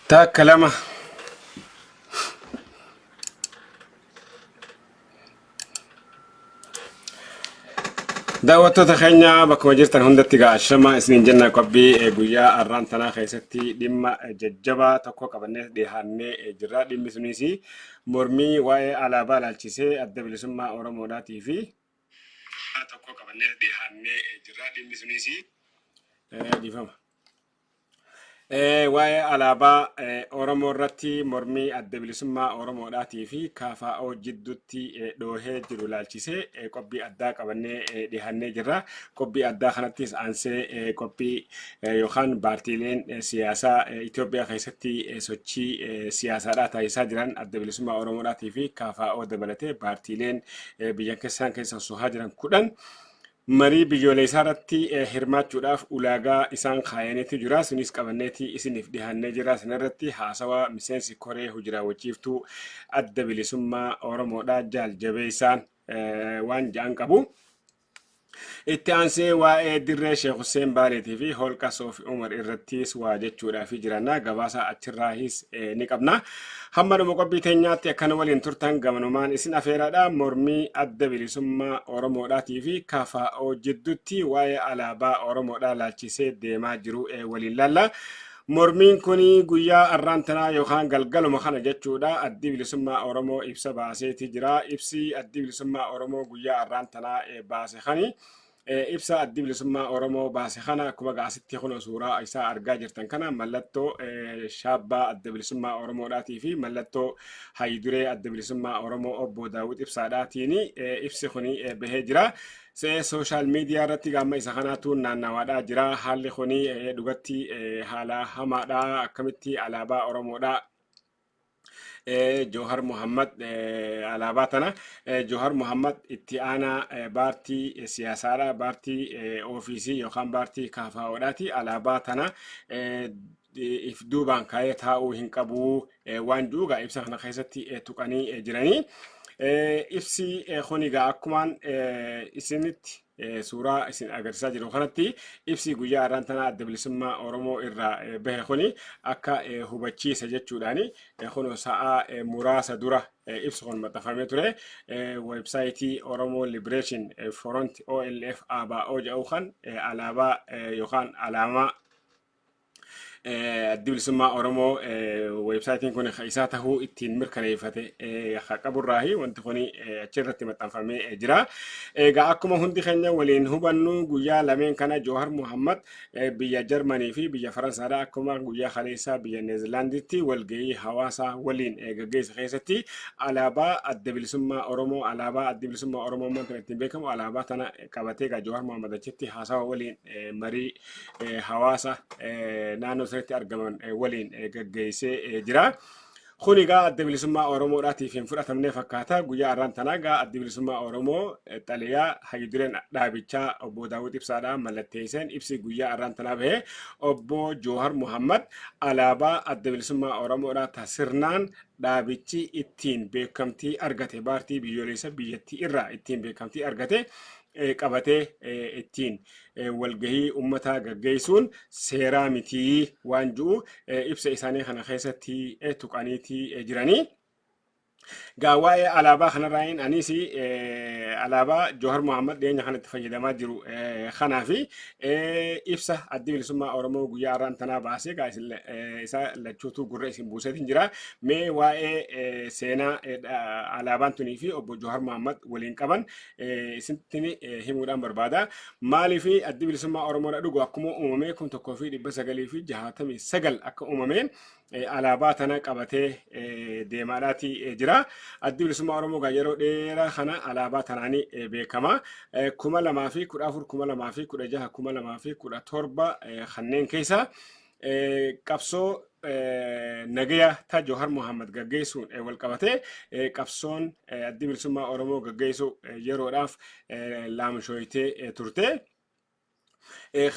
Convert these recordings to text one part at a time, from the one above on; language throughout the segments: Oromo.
Takka lama. Daawwattoota keenya bakkuma jirtan hundatti egaa ashama isiniin jenna qophii guyyaa har'aan tanaa keessatti dhimma jajjabaa tokko qabannee dhiyaannee jirra. Dhimmi sunis mormii waa'ee alaabaa ilaalchisee adda bilisummaa Oromoodhaatii fi tokko qabannee dhiyaannee jirra. Dhimmi sunis dhiifama. Waa'ee alaabaa Oromoo irratti mormii adda bilisummaa Oromoodhaatii fi KFO jidduutti dhoohee jiru ilaalchisee qophii addaa qabannee dhiyaannee jirra. Qophii addaa kanattis aansee qophii yookaan paartiileen siyaasaa Itoophiyaa keessatti sochii siyaasaadhaa taasisaa jiran adda bilisummaa Oromoodhaatii fi KFO dabalatee paartiileen biyya keessaan keessa socho'aa jiran 10 Marii biyyooleessaa irratti hirmaachuudhaaf ulaagaa isaan kaayaniitu jira. Sunis qabanneeti isiniif dhihaannee jira. Sana irratti haasawa miseensi koree hojii raawwachiiftuu Adda Bilisummaa Oromoodha Jaal Jabeessaan waan ja'an qabu. Itti aansee waa'ee dirree Sheekh Husseen Baaleetii fi holqa Soofi Umar irrattis waa jechuudhaaf jiranna. Gabaasa achirraahis ni qabna. Hamma dhuma qophii teenyaatti akka nu waliin turtan gamanumaan isin afeeraadha. Mormii Adda Bilisummaa Oromoodhaatii fi KFO jidduutti waa'ee alaabaa Oromoodhaa laalchisee deemaa jiru waliin laalla. Mormiin kun guyyaa arraan tanaa yookaan galgaluma kana jechuudha. Addi Bilisummaa Oromoo ibsa baaseeti jira. Ibsi Addi Bilisummaa Oromoo guyyaa arraan tanaa baase kani Ibsa Addi Bilisummaa Oromoo baase kana akkuma egaa asitti kunoo suuraa isaa argaa jirtan kana mallattoo shaabbaa Adda Bilisummaa Oromoodhaatii fi mallattoo hayduree Adda Bilisummaa Oromoo Obbo Daawud Ibsaadhaatiin ibsi kun bahee jira. Sooshaal miidiyaa irratti gaamma isa kanaatu naannawaadhaa jira. Haalli kun dhugatti haala hamaadha. Akkamitti alaabaa Oromoodhaa Joohar Muhammad alaabaa tana Joohar Muhammad itti aanaa baartii siyaasaadha baartii ofiisii yookaan baartii KFOdhaati alaabaa tana if duubaan kaayee taa'uu hin qabu waan jiru egaa ibsa kana keessatti tuqanii jiranii. Ibsi kun egaa akkumaan isinitti suuraa isin agarsiisaa jiru kanatti ibsi guyyaa har'aan tana adda bilisummaa Oromoo irraa bahe kuni akka hubachiisa jechuudhaani kunoo sa'aa muraasa dura ibsi kun maxxanfamee ture weebsaayitii Oromoo Liberation Front OLF ABO jedhu kan alaabaa yookaan alaamaa Addi Bilisummaa Oromoo weebsaayitiin kun isaa tahuu ittiin mirkaneeffate ka qaburraahi wanti kun achirratti maxxanfamee jira. Egaa akkuma hundi keenya waliin hubannu guyyaa lameen kana Joohar Muhammad biyya Jarmanii fi biyya Faransaadha akkuma guyyaa kaleessaa biyya Neezerlaanditti walgahii hawaasaa waliin gaggeesse keessatti alaabaa Adda Bilisummaa Oromoo alaabaa Addi Bilisummaa Oromoo ammaan tana ittiin beekamu alaabaa tana qabatee egaa Joohar Muhammad achitti haasawa waliin marii hawaasa naannoo sanitti argaman waliin gaggeessee jira. Kun egaa adda bilisummaa Oromoodhaatiif hin fudhatamne fakkaata. Guyyaa har'aan tanaa egaa addi bilisummaa Oromoo xalayaa hayyudureen dhaabichaa obbo Daawud Ibsaadhaa mallatteesseen ibsi guyyaa har'aan tanaa bahe obbo Joohar Muhammad alaabaa adda bilisummaa Oromoodhaa ta sirnaan dhaabichi ittiin beekamtii argate paartii biyyoolessa biyyattii irraa ittiin beekamtii argate qabatee ittiin walgahii ummataa gaggeessuun seeraa mitii waan ju'u ibsa isaanii kana keessatti tuqaniitii jiranii. Gaa waa'ee alaabaa kanarraayin anis alaabaa Joohar Mohaammed dhiyeenya kanatti fayyadamaa jiru kanaa fi ibsa addi bilisummaa Oromoo guyyaa har'aan tanaa baasee gaa isa lachuutu gurra isin buuseetiin jira. Mee waa'ee seenaa alaabaan tunii fi obbo Joohar Mohaammed waliin qaban isinitti himuudhaan barbaada. Maaliif addi bilisummaa Oromoodha dhugu akkuma uumamee 1969 akka uumameen alaabaa tana qabatee deemaadhaati jira. Addi bilisummaa Oromoo gaa yeroo dheeraa kana alaabaa tanaanii beekama. 2014, 2016, 2017 kanneen keessa qabsoo nagaya ta Joohar Mohaammed gaggeessuun wal qabatee qabsoon addi bilisummaa Oromoo gaggeessu yeroodhaaf laamshooytee turte.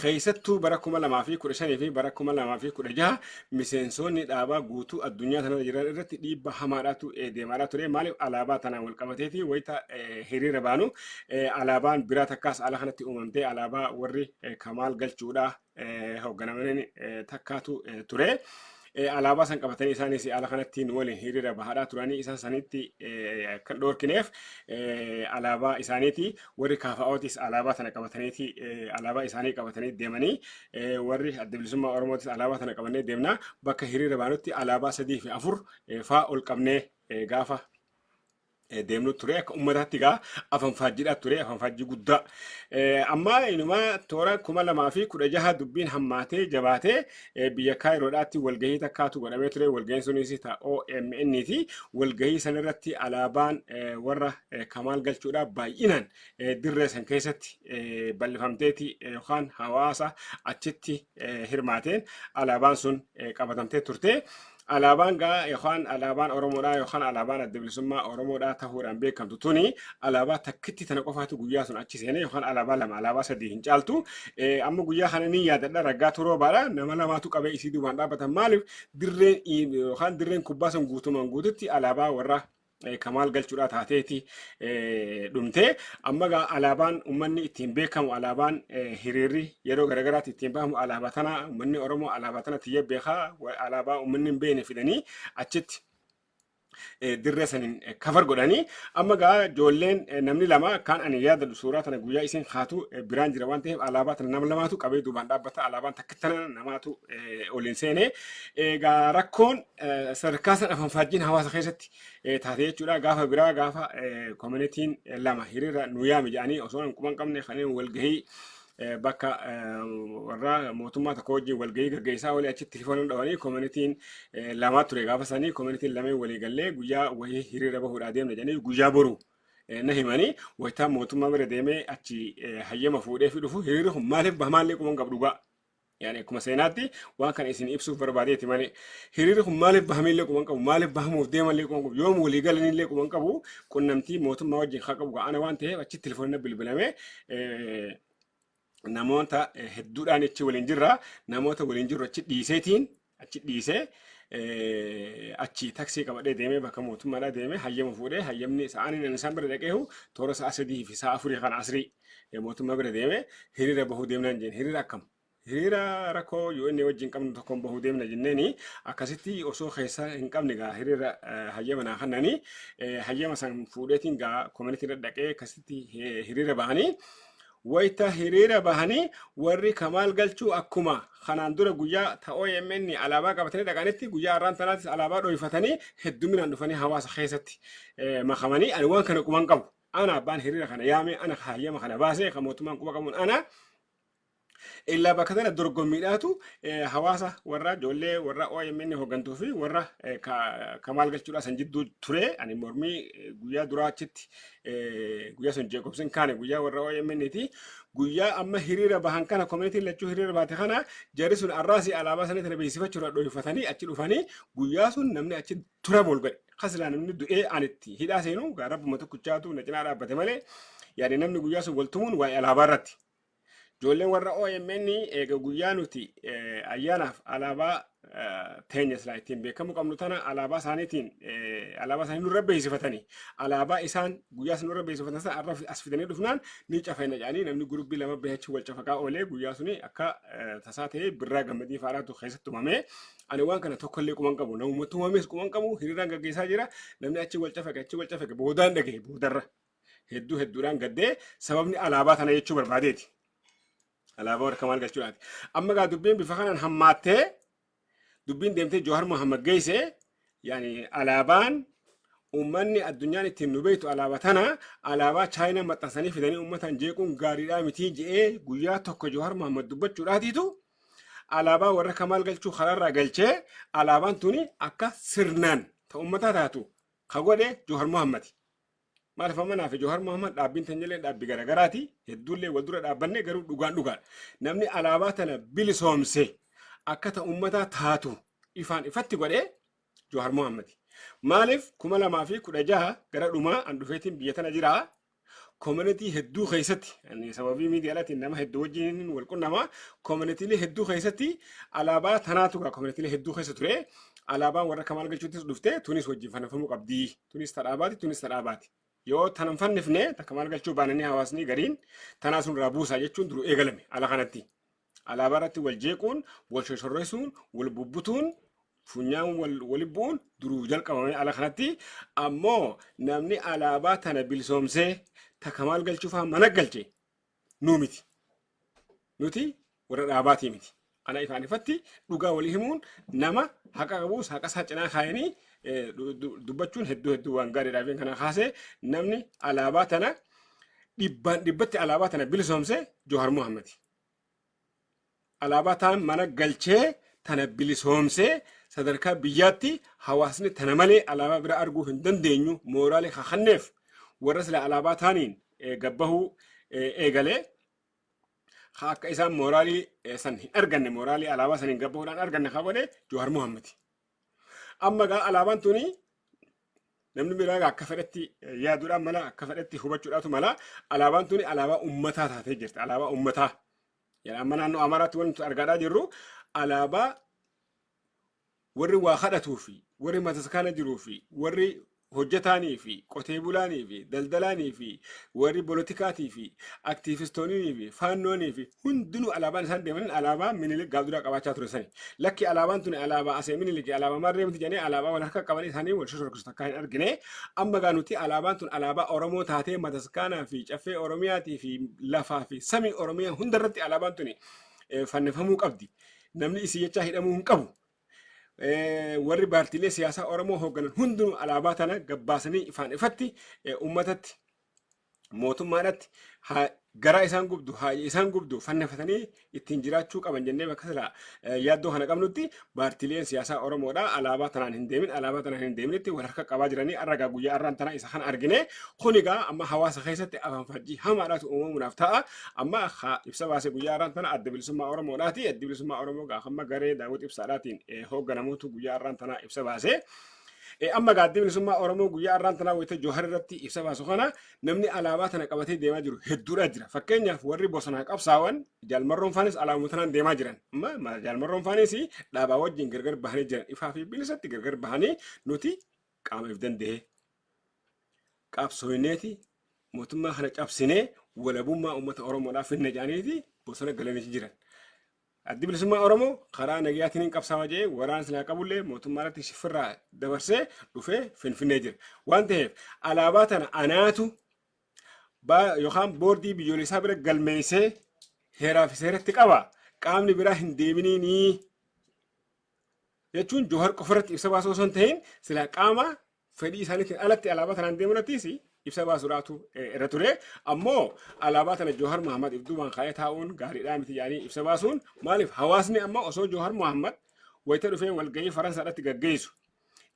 Keessattuu bara 2015 fi bara 2016 miseensoonni dhaabaa guutuu addunyaa tanarra jiran irratti dhiibbaa hamaadhaatu deemaadhaa ture. Maaliif alaabaa tanaan wal qabateeti wayita hiriira baanu alaabaan biraa takkaas ala kanatti uumamtee alaabaa warri Kamaal galchuudha hoogganamanii takkaatu ture. Alaabaa san qabatanii isaanis ala kanatti nu waliin hiriira bahaadhaa turanii isaan sanitti kan dhoorkineef alaabaa isaaniiti. Warri KFOtis alaabaa tana qabataniiti, alaabaa isaanii qabatanii deemanii, warri Adda Bilisummaa Oromootis alaabaa tana qabannee deemna. Bakka hiriira baanutti alaabaa sadii fi afur faa ol qabnee gaafa deemnu ture. Akka ummataatti gaa afanfaajjiidhaa ture, afanfaajjii guddaa. Amma inumaa toora 2016 dubbiin hammaatee jabaatee biyya Kaayiroodhaatti walgahii takkaatu godhamee ture. Walgahiin sunis ta OMN ti. Walgahii sanirratti alaabaan warra Kamaal Galchuudhaa baay'inaan dirree san keessatti bal'ifamteeti yookaan hawaasa achitti hirmaateen alaabaan sun qabatamtee turte. Alaabaan gaa yookaan alaabaan Oromoodhaa yookaan alaabaan Adda Bilisummaa Oromoodhaa ta'uudhaan beekamtu tuni alaabaa takkitti tana qofaatu guyyaa sun achi seene, yookaan alaabaa lama, alaabaa sadii hin caaltu. Amma guyyaa kana ni yaadadha, Raggaa Toroobaadha, nama lamaatu qabee isii duubaan dhaabbatan. Maaliif dirreen yookaan dirreen kubbaa sun guutumaan guututti alaabaa warra Kamaal Galchuudhaa taateeti dhumte. Amma gaa alaabaan uummanni ittiin beekamu, alaabaan hiriirri yeroo garagaraatti ittiin bahamu alaabaa tana. Uummanni Oromoo alaabaa tana tiyya beekaa. Alaabaa uummanni hin beekne fidanii achitti dirree saniin kafar godhanii. Amma gaa ijoolleen namni lama kan ani yaadadhu, suuraa tana guyyaa isin kaatu biraan jira waan ta'eef, alaabaa tana nama lamaatu qabee duubaan dhaabbata. Alaabaan takka tana namaatu oliin seene. Egaa rakkoon sadarkaa san afanfaajjiin hawaasa keessatti taate jechuudha. Gaafa biraa gaafa communityn lama hiriira nu yaame jedhanii, osoo hin quban qabne kanneen walgahii bakka warra mootummaa tokko wajjin walgahii gaggeessaa olii achitti telefoonii dhawanii, communityn lamaa ture gaafa sanii, communityn lameen walii gallee guyyaa wahii hiriira bahuudhaa deemna jedhanii guyyaa boru na himanii, wayitaa mootummaa bira deemee achi hayyama fuudhee fi dhufu, hiriirri kun maaliif bahamaallee quban qabu dhugaa. Yaani akkuma seenaatti waan kana isin ibsuuf barbaadeeti malee, hiriirri kun maaliif bahameellee quban qabu, maaliif bahamuuf deemallee quban qabu, yoom walii galanillee quban qabu. Qunnamtii mootummaa wajjin haa qabu ana waan ta'eef, achitti telefoonni bilbilame, namoota hedduudhaan achi waliin jirra, namoota waliin jirru achi dhiiseetiin, achi dhiisee achi taksii qabadhee deemee bakka mootummaadhaa deemee hayyama fuudhee, hayyamni sa'aan inni isaan bira dhaqeehu toora sa'a 3 fi sa'a 4 kana asrii mootummaa bira deemee, hiriira bahuu deemnaan jeen. Hiriira akkam? Hiriira rakkoo UN wajjin qabnu tokkoon bahuu deemna jenneeni. Akkasitti osoo keessa hin qabne gaa hiriira hayyama naa kennanii, hayyama san fuudheetiin gaa community irra dhaqee akkasitti hiriira bahanii. Wayita hiriira bahanii warri Kamaal Galchuu akkuma kanaan dura guyyaa ta OMN alaabaa qabatanii dhaqanitti, guyyaa har'aan tanaatis alaabaa dho'ifatanii hedduminaan dhufanii hawaasa keessatti makamanii. Ani waan kana quban qabu. Ana abbaan hiriira kana yaame, ana hayyama kana baasee, kan mootummaan quba qabuun ana. Illaa bakka tana dorgommiidhaatu hawaasa warra ijoollee warra OMN hooggantuu fi warra Kamaal Galchuudhaa san jidduu ture. Ani mormii guyyaa duraa achitti guyyaa sun jeequmsi hin kaane guyyaa warra OMN ti. Guyyaa amma hiriira bahan kana, communityn lachuu hiriira baate kana, jarri sun arraasii alaabaa sanii tana beeksifachuudha dho'ifatanii achi dhufanii, guyyaa sun namni achi tura bool godhe. Kasilaa namni du'ee ani itti hidhaa seenu gaa rabbuma tokkichaatu na cinaa dhaabbate malee, yaani namni guyyaa sun waltumuun waa'ee alaabaa irratti. Ijoolleen warra OMN eega guyyaa nuti ayyaanaaf alaabaa teenya silaa ittiin beekamuu qabnu tana alaabaa isaaniitiin alaabaa isaanii nurra beeksifatanii, alaabaa isaan guyyaa sun nurra beeksifatan sana arra as fidanii dhufnaan ni cafayna jedhanii, namni gurubbii lama bahee achi wal cafaqaa oolee. Guyyaa suni akka tasaa ta'ee Birraa Gammadii faaraatu keessatti tumamee. Ani waan kana tokkollee quban qabu, namuma tumames quban qabu. Hiriiraan gaggeessaa jira, namni achi wal cafaqe, achi wal cafaqe, boodaan dhagahe. Boodarra hedduu hedduudhaan gaddee, sababni alaabaa tana jechuu barbaadeeti. Alaabaa warra Kamaal Galchuudhaati. Amma gaa dubbiin bifa kanaan hammaattee dubbiin deemtee Jawahar Muhammad geesse. Yaani alaabaan uummanni addunyaan ittiin nu beektu alaabaa tana, alaabaa Chaayinaa maxxansanii fidanii uummataan jeequun gaariidhaa mitii je'ee guyyaa tokko Jawahar Muhammad dubbachuudhaatiitu alaabaa warra Kamaal Galchuu karaarraa galchee, alaabaan tuni akka sirnaan ta uummataa taatu ka godhe Jawahar Muhammad. Maaliif amma naaf Jawahar Muhammad dhaabbiin teenyallee dhaabbii garagaraati. Hedduullee wal dura dhaabbanne, garuu dhugaan dhugaadha. Namni alaabaa tana bilisoomse, akka ta uummataa taatu ifaan ifatti godhee Jawahar Muhammad. Maaliif 2016 gara dhumaa an dhufeetiin biyya tana jira. Community hedduu keessatti ani sababii miidiyaatiin nama hedduu wajjin wal qunnamaa, communitylee hedduu keessatti alaabaa tanaatu gaa communitylee hedduu keessa ture. Alaabaan warra Kamaal Galchuuttis dhufte tunis wajjin fannifamuu qabdi. Tunis tadhaabaati, tunis tadhaabaati. Yoo tanan fannifne takka maal galchuu baananii hawaasni gariin tanaa sun irraa buusaa jechuun duru eegalame ala kanatti. Alaabaa irratti wal jeequun, wal shoshorreessuun, wal bubbutuun Funyaan wali bu'uun duruu jalqabame ala kanatti ammoo namni alaabaa tana bilisoomsee takka maal galchuufaa mana galche nuu miti. Nuti warra dhaabaatii miti. Kana ifaan ifatti dhugaa walii himuun nama haqa qabuus haqa isaa cinaa kaayanii dubbachuun hedduu hedduu waan gaariidhaaf kana kaasee namni alaabaa tana dhibbaan dhibbatti alaabaa tana bilisoomse Jawar Mohammadi. Alaabaa taan mana galchee tana bilisoomsee sadarkaa biyyaatti hawaasni tana malee alaabaa bira arguu hin dandeenyu mooraalee kakanneef warra sila alaabaa taaniin gabbahuu eegalee ka akka isaan mooraalii san hin arganne mooraalii alaabaa saniin gabbahuudhaan arganne ka godhe Jawaar Mohammadi. Amma gaa alaabaan tuni namni biraa gaa akka fedhetti yaaduudhaan mala akka fedhetti hubachuudhaatu mala alaabaan tuni alaabaa ummataa taatee jirti alaabaa ummataa. Amma naannoo Amaaraatti wanti nuti argaadhaa jirru alaabaa warri waa kadhatuu fi warri mataskaana jiruu fi warri hojjetaanii fi qotee bulaanii fi daldalaanii fi warri polotikaatii fi aktiivistoonii fi faannoonii fi hundinuu alaabaan isaan deemaniin alaabaa Minilik gaaf duraa qabaachaa ture sani. Lakki alaabaan tuni alaabaa asee Minilik alaabaa marree miti jedhanii alaabaa wal harka qabanii isaanii wal shororkisu takkaa hin argine. Amma gaa nuti alaabaan tun alaabaa Oromoo taatee mataskaanaa fi caffee Oromiyaatii fi lafaa fi samii Oromiyaa hundarratti alaabaan tuni fannifamuu qabdi. Namni isii jechaa hidhamuu hin qabu. Warri paartiilee siyaasaa Oromoo hoogganan hundinuu alaabaa tana gabbaasanii ifaan ifatti uummatatti mootummaadhatti garaa isaan gubdu haa isaan gubdu fannifatanii ittiin jiraachuu qaban jennee bakka silaa yaaddoo kana qabnutti paartiileen siyaasaa Oromoodha alaabaa tanaan hin deemin alaabaa tanaan hin deeminitti wal harka qabaa jiranii arra gaa guyyaa arraan tana isa kana argine kun egaa amma hawaasa keessatti afaan faajjii hamaadhaatu uumamuudhaaf ta'a amma ibsa baase guyyaa arraan tana adda bilisummaa Oromoodhaati addi bilisummaa Oromoo gaa amma garee Daawit Ibsaadhaatiin hoogganamuutu guyyaa arraan tana ibsa baase. Amma gaa addi bilisummaa Oromoo guyyaa arraan tanaa wayita Joohar irratti ibsa baasu kana namni alaabaa tana qabatee deemaa jiru hedduudha jira. Fakkeenyaaf warri bosonaa qabsaawan Jaalmarroon faanis alaabuma tanaan deemaa jiran. Amma Jaalmarroon faanis dhaabaa wajjin gargar bahanii jiran. Ifaa fi bilisatti gargar bahanii nuti qaama if danda'ee qabsooyneeti mootummaa kana cabsinee walabummaa uummata Oromoodhaaf finna jedhaniiti bosona galanii jiran. Addi Bilisummaa Oromoo karaa nagayaatiin hin qabsaawa jedhee waraana silaa qabullee mootummaa irratti shiffirraa dabarsee dhufee Finfinnee jira. Waan ta'eef alaabaa tana anaatu yookaan boordii biyyoolessaa bira galmeessee heeraa fi seeratti qaba. Qaamni biraa hin deeminiinii jechuun Joohar qofa irratti ibsa baasuu osoo hin ta'in silaa qaama fedhii isaaniitiin alatti alaabaa tanaan deemu irrattis ibsa baasuudhaatu irra ture. Ammoo alaabaa tana Joohar Muhammad if duubaan kaa'ee taa'uun gaariidhaa miti jedhanii ibsa baasuun maaliif hawaasni amma osoo Joohar Muhammad wayita dhufee walgahii Faransaadhaatti gaggeessu,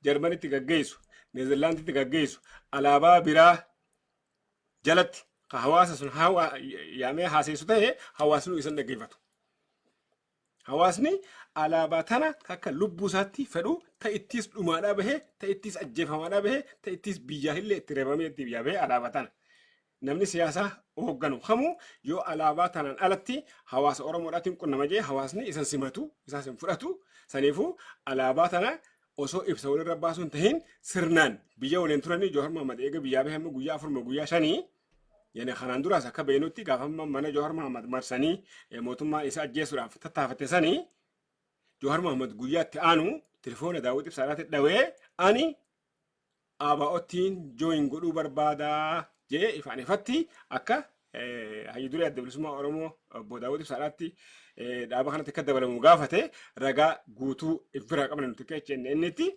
Jarmanitti gaggeessu, Neezerlaanditti gaggeessu alaabaa biraa jalatti ka hawaasa sun yaamee haaseessu ta'e hawaasni isan dhaggeeffatu. Hawaasni alaabaa tana akka lubbuu isaatti fedhu ta ittiis dhumaadhaa bahee ta ittiis ajjeefamaadhaa bahee ta ittiis biyyaa illee itti reebamee itti biyyaa bahee alaabaa tana. Namni siyaasaa hoogganu kamuu yoo alaabaa tanaan alatti hawaasa Oromoodhaatiin qunnama jee hawaasni isan simatu isaas hin fudhatu. Saniifuu alaabaa tana osoo ibsa walirra baasuun tahin sirnaan biyya waliin turanii Jawar Mohammad eega biyyaa bahee amma guyyaa afurma guyyaa shanii Yani kanaan duraas akka beeknutti gaafa amma mana Jawar Mohammad marsanii mootummaan isa ajjeesuudhaaf tattaafate sanii Jawar Mohammad guyyaa itti aanu telefoona Daawwit Ibsaadhaatti dhawee ani ABO'ttiin jooyin godhuu barbaadaa jee ifaan ifatti akka hayyu duree adda bilisummaa Oromoo obbo Daawwit Ibsaadhaatti dhaaba kanatti akka dabalamu gaafate ragaa guutuu if biraa qabna nuti akka HNN'tti.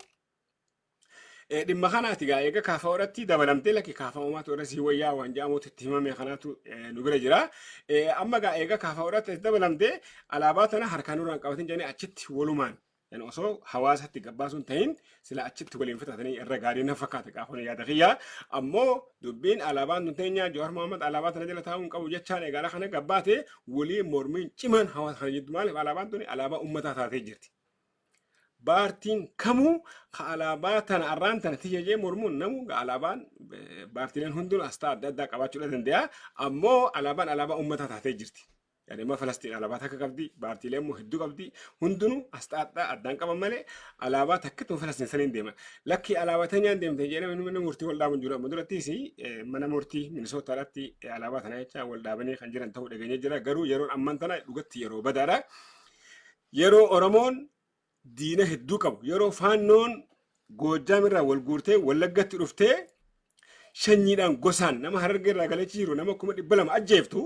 Dhimma kanaati gaa eega KFO irratti dabalamtee lakki KFO maatu irra sii wayyaa waan jedhamuutu itti himame kanaatu nu bira jira. Amma gaa eega KFO irratti dabalamtee alaabaa tana harkaan nurraan qabatin jedhanii achitti walumaan yani osoo hawaasatti gabbaasuun ta'in sila achitti waliin fixatanii irra gaarii na fakkaata gaafa yaada kiyyaa. Ammoo dubbiin alaabaan tun teenya Jawaar Mohaammed alaabaa tana jala taa'uu hin qabu jechaan eegala kana gabbaate walii mormiin cimaan hawaasa kana jiddu maaliif alaabaan tuni alaabaa uummataa taatee jirti. Baartiin kamuu ka alaabaa tana arraan tana tiyya jee mormuun namu ga alaabaan baartileen hundinuu asxaa adda addaa qabaachuu danda'a. Ammoo alaabaan alaabaa uummataa taatee jirti. Yani amma Falastiin alaabaa takka qabdi, baartiilee immoo hedduu qabdi. Hundinuu asxaa adda addaan qaban malee alaabaa takkitu Falastiin saniin deema. Lakki alaabaa teenyaan deemte jedhee mana murtii wal dhaabuun jiru. Amma durattis mana murtii Minisootaadhaatti alaabaa tana jecha wal dhaabanii kan jiran ta'uu dhageenyee jira. Garuu yeroon ammaan tana dhugatti yeroo badaadha. Yeroo Oromoon Diina hedduu qabu. Yeroo Faannoon Goojjaam irraa wal guurtee Wallaggatti dhuftee shanyiidhaan gosaan nama Harargee irraa galechi jiru nama 200,000 ajjeeftu,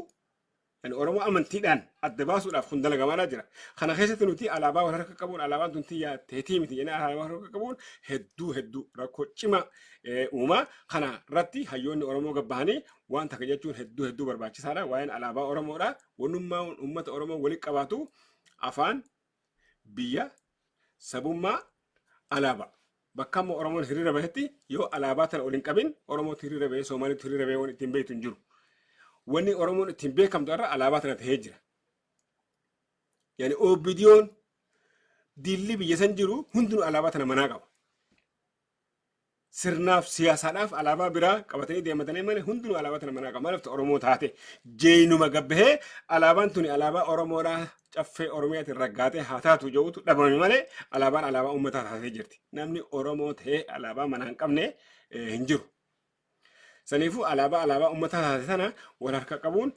yani Oromoo amantiidhaan adda baasuudhaaf kun dalagamaadhaa jira. Kana keessatti nuti alaabaa wal harka qabuun, alaabaan tun tiyyaa teetii miti jennee alaabaa wal harka qabuun hedduu hedduu rakkoo cimaa uumaa. Kana irratti hayyoonni Oromoo gabbahanii waan takka jechuun hedduu hedduu barbaachisaadha. Waa'een alaabaa Oromoodha. Wannummaa uummata Oromoo walitti qabaatu afaan, biyya, sabummaa, alaabaa. Bakka amma Oromoon hiriira bahetti yoo alaabaa tana ol hin qabin Oromootu hiriira bahee, Soomaaliitu hiriira bahee waan ittiin beektu hin jiru. Wanni Oromoon ittiin beekamtu irra alaabaa tana tahee jira. Yani OBDO'n diilli biyya san jiru hundinuu alaabaa tana manaa qaba. Sirnaaf siyaasaadhaaf alaabaa biraa qabatanii deematanii malee hundinuu alaabaa tana manaa qaba. Maaliif Oromoo taate jeenuma gabbahee alaabaan tuni alaabaa Oromoodhaa Caffee Oromiyaatiin raggaatee haa taatu jedhutu dhabame malee alaabaan alaabaa uummataa taatee jirti. Namni Oromoo ta'ee alaabaa manaa hin qabne hin jiru. Saniifuu alaabaa alaabaa uummataa taate tana wal harka qabuun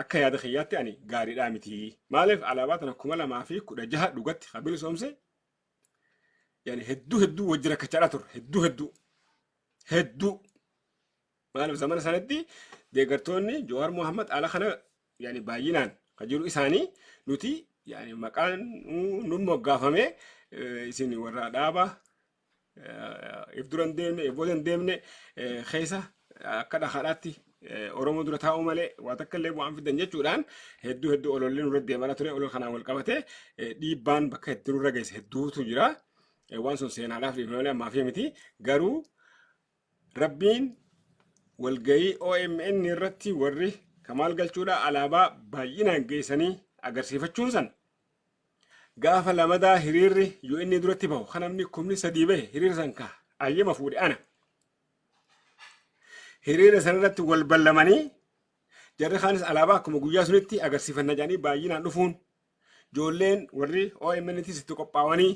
akka yaada kiyyaatti ani gaariidhaa miti. Maaliif alaabaa tana 2016 dhugatti kan bilisoomse, yani hedduu hedduu wajji rakkachaadhaa turre, hedduu hedduu hedduu. Maaliif zamana sanatti deeggartoonni Jawaar Mohammad ala kana yani baay'inaan kan jiru isaanii, nuti yani maqaan nu moggaafame isin warra dhaaba if dura hin deemne, if booda hin deemne keessa akka dhakaadhaatti Oromoo dura taa'uu malee waa takka illee bu'aan fidan jechuudhaan hedduu hedduu ololli nurra deemaa ture. Olola kanaan wal qabate dhiibbaan bakka hedduu nurra geesse hedduutu jira. Waan sun seenaadhaaf dhiifne malee ammaaf miti. Garuu Rabbiin walgahii OMN irratti warri Kamaal Galchuudha alaabaa baay'inaan geessanii agarsiifachuun san gaafa lamadaa hiriirri UN duratti bahu kan namni 3,000 bahe, hiriira san ka ayyama fuudhe ana. Hiriira san irratti wal ballamanii jarri kaanis alaabaa akkuma guyyaa sunitti agarsiifanna jedhanii baay'inaan dhufuun, ijoolleen warri OMNtis itti qophaa'anii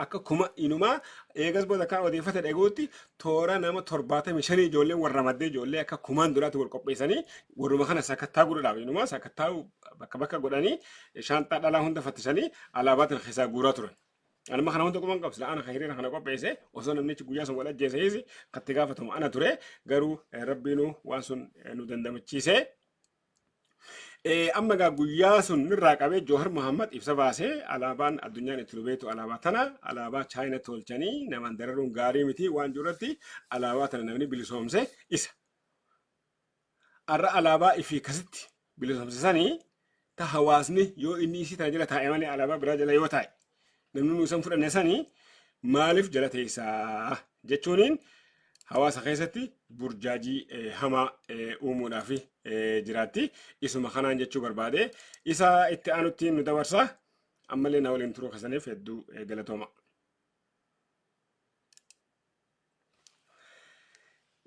akka kuma inumaa eegas booda kan odeeffata dhaga'utti toora nama 75 ijoolleen warra maddee ijoollee akka kumaan duraatti wal qopheessanii warruma kana sakattaa godhuudhaaf inumaa sakattaa bakka bakka godhanii shaanxaa dhalaa hunda fattisanii alaabaa tana keessaa guuraa turan. Anuma kana hunda quban qabsila ana kan hiriira kana qopheesse osoo namnichi guyyaa sun wal ajjeesees katti gaafatamu ana ture, garuu Rabbiinuu waan sun nu dandamachiise. Amma egaa guyyaa sun irraa qabee Joohar Muhammad ibsa baasee, alaabaan addunyaan itti nu beektu alaabaa tana, alaabaa Chaayina tolchanii namaan dararuun gaarii miti waan jiru irratti alaabaa tana namni bilisoomse isa. Har'a alaabaa ifii kasitti bilisoomse sanii ta hawaasni yoo inni isii tana jala taa'e malee alaabaa biraa jala yoo taa'e namni nu isan fudhanne sanii maaliif jala teessaa jechuuniin hawaasa keessatti burjaajii hamaa uumuudhaaf jiraatti. Isuma kanaan jechuu barbaade, isa itti aanutti nu dabarsa. Ammallee na waliin turuu keessaniif hedduu galatooma.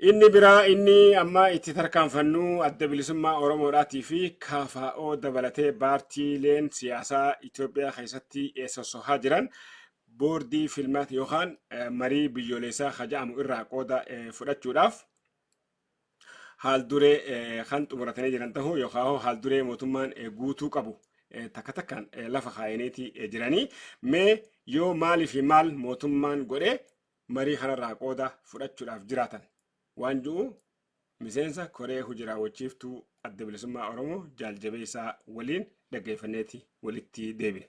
Inni biraa inni amma itti tarkaanfannu Adda Bilisummaa Oromoodhaatii fi KFO dabalatee paartiileen siyaasaa Itoophiyaa keessatti sossohaa jiran boordii filmaata yookaan marii biyyoolessaa ka jedhamu irraa qooda fudhachuudhaaf haal duree kan xumuratanii jiran ta'uu yookaan haal duree mootummaan guutuu qabu takka takkaan lafa kaa'aniiti jiranii. Mee yoo maalii fi maal mootummaan godhe marii kanarraa qooda fudhachuudhaaf jiraatan waan ji'u miseensa koree hojii raawwachiiftuu Adda Bilisummaa Oromoo Jaal Jabeessaa waliin dhaggeeffanneeti walitti deebine.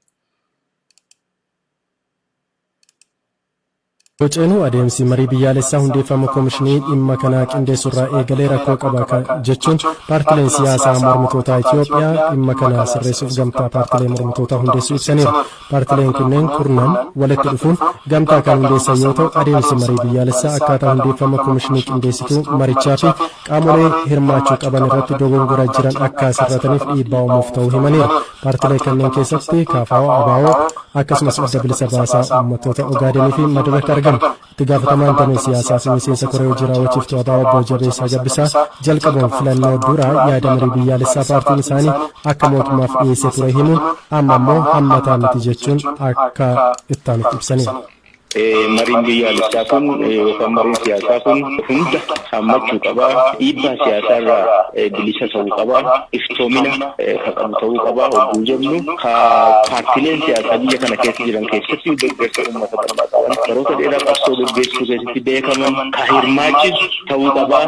Boceenuu adeemsi marii biyyaalessaa hundeeffama koomishinii dhimma kanaa qindeessurraa eegalee rakkoo qaba jechuun paartileen siyaasaa mormitootaa Itoophiyaa dhimma kana sirreessuuf gamtaa paartilee mormitootaa hundeessuu ibsaniiru. Paartileen kunneen kurnan walitti dhufuun gamtaa kan hundeessan yoo ta'u, adeemsi marii biyyaalessaa akkaataa hundeeffama koomishinii qindeessituu marichaa fi qaamolee hirmaachuu qaban irratti dogongora jiran akka sirrataniif dhiibbaa uumuuf ta'uu himaniiru. Paartilee kanneen keessatti KFO, ABO, akkasumas Adda Bilisa Baasaa Uummattoota Ogaadenii fi Madirak argamu. Itti gaafatamaan damee siyaasaa fi miseensa koree hojii raawwachiiftuu ABO Obbo Jabeessaa Gabbisaa jalqabuun filannoo dura yaada marii biyyaalessaa paartiin isaanii akka mootummaaf dhiyeessee ture himuun, amma immoo hammataa miti jechuun akka ittaanutti ibsaniiru. Mariin biyyaalessaa kun yookaan mariin siyaasaa kun hunda hammachuu qaba. Dhiibbaa siyaasaa irraa bilisa ta'uu qaba. Iftoomina kan qabu ta'uu qaba. Hogguu jennu ka paartileen siyaasaa biyya kana keessa jiran keessatti deeggarsa uummata bal'aa qaban, baroota dheeraa qabsoo gaggeessuu keessatti beekaman ka hirmaachisu ta'uu qaba.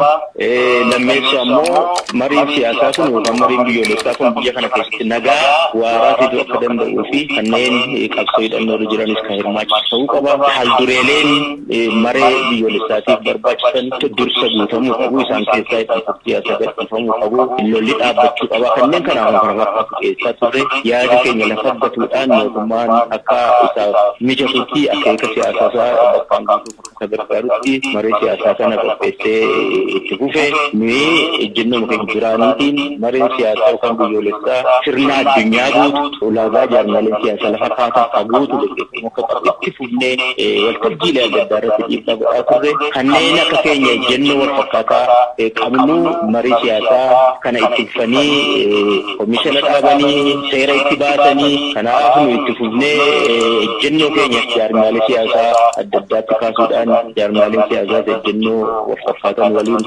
Lammeessoo ammoo mariin siyaasaa kun yookaan mariin biyyoolessaa kun biyya kana keessatti nagaa waaraa fiduu akka danda'uu fi kanneen qabsoo hidhannoo irra jiranis kan hirmaachisu ta'uu qaba. Haaldureeleen maree biyyoolessaatiif barbaachisan dursa guutamuu qabu. Isaan keessaa hidhamtoota siyaasaa gadhiifamuu qabu. Lolli dhaabbachuu qaba. Kanneen kanaaf kana fakkaatu dhiyeessaa turre. Yaada keenya lafa gatuudhaan mootummaan akka isaaf mijatutti, akeeka siyaasaa isaa bakkaan guutuuf akka gargaarutti maree siyaasaa kana qopheessee itti fufe. Nuyi ejjennoo keenya duraaniitiin mareen siyaasaa yookaan biyyoolessaa sirna addunyaa guutu, ulaagaa jaarmaaleen siyaasaa lafa kaatan ka guutu gaggeeffamuu akka qabu itti fufnee waltajjiilee adda addaa irratti dhiibbaa godhaa turre. Kanneen akka keenya ejjennoo wal fakkaataa qabnu marii siyaasaa kana itti fufanii, komishana dhaabanii, seera itti baasanii. Kanaaf nu itti fufnee ejjennoo keenya jaarmaalee siyaasaa adda addaatti kaasuudhaan, jaarmaaleen siyaasaas ejjennoo wal fakkaatan waliin